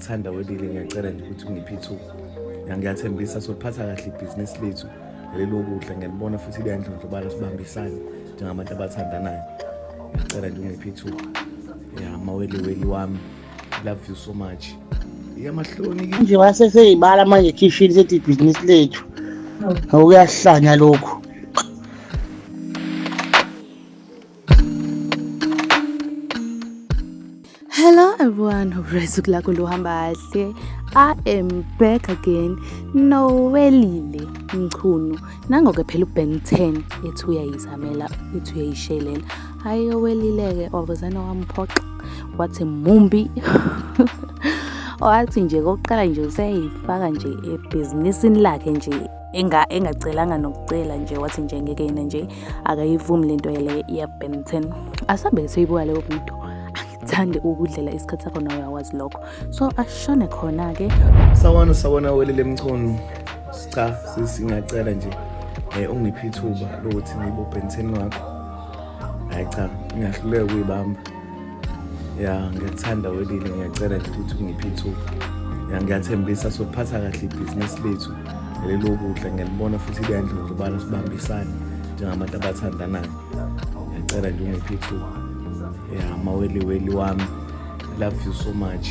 Ngiyakuthanda Welile, ngiyacela nje ukuthi ungiphe ithuba. Ya, ngiyathembisa sophatha kahle ibhizinisi lethu leli lokudla, ngiyalibona futhi liyandlondlobala, sibambisane njengabantu abathandanayo. Ngiyacela nje ungiphe ithuba. Ya, maweliweli wami, love you so much. Iyamahloni ke. Nje waseseyibala manje ekhishini sethi ibhizinisi lethu. Awukuyahlanya lokhu. Hello everyone, hope lakho luhamba kahle. I am back again. Nowelile Mchunu. Nangoke phela uBen 10 ethi uyayizamela, ethi uyayishelela. Hayi owelile-ke wavuzana wamphoxa. Wathi mumbi. Wathi nje kokuqala nje useyifaka nje ebhizinisini lakhe nje engacelanga nokucela nje, wathi nje ngeke yena nje akayivumi lento le ya-Ben 10. Asambe siyibuka leyo video. Angithandi ukudlela isikhathi sakho nawe uyakwazi lokho. So ashone khona-ke. Sawona sawona Welile Mchunu. Cha, sisi ngiyacela nje ungiphe ithuba lokuthi ngibe uBen 10 wakho. Hayi cha, ngiyahluleka ukuyibamba. Ya, ngiyakuthanda Welile, ngiyacela nje ukuthi ungiphe ithuba. Ya, ngiyathembisa sophatha kahle ibhizinisi lethu leli lokudla, ngiyalibona futhi liyandlondlobala, sibambisane njengabantu abathandanayo. Ngiyacela nje ungiphe ithuba. Ya, maweliweli wami, love you so much.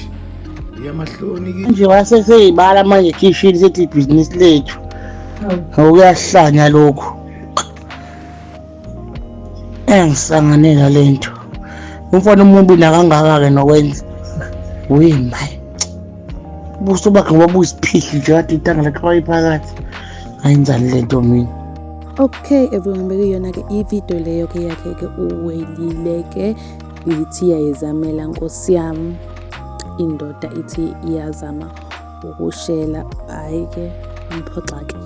Iyamahloni ke. Nje waseseyibala manje ekhishini sethi ibhizinisi lethu. Awukuyahlanya lokhu. Engisanganela lento. Umfana omubi nakangaka-ke nokwenza. Uyi maye. Ubuso bakhe ngoba buyisiphihli nje kade intanga lakhe wayiphakathi. Ayenzani lento mina. Okay everyone, bekuyiyona-ke ividiyo leyo ke yakhe ke uWelile ke ithi iyayizamela nkosi yami, indoda ithi iyazama ukushela, hhayi-ke umphoxa-ke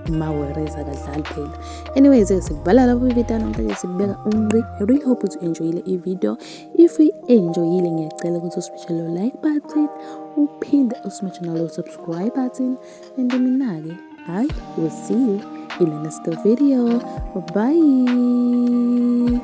umawereza akadlali phela. Anyways, sivala lapho ividiyo namhlanje, sibeka unqi. I really hope ukuthi u-enjoyile ividiyo. If uyi-enjoyile, ngiyacela ukuthi usibethe lo like button, uphinde usibethe nalo subscribe button, and mina-ke I will see you in the next video. Bye.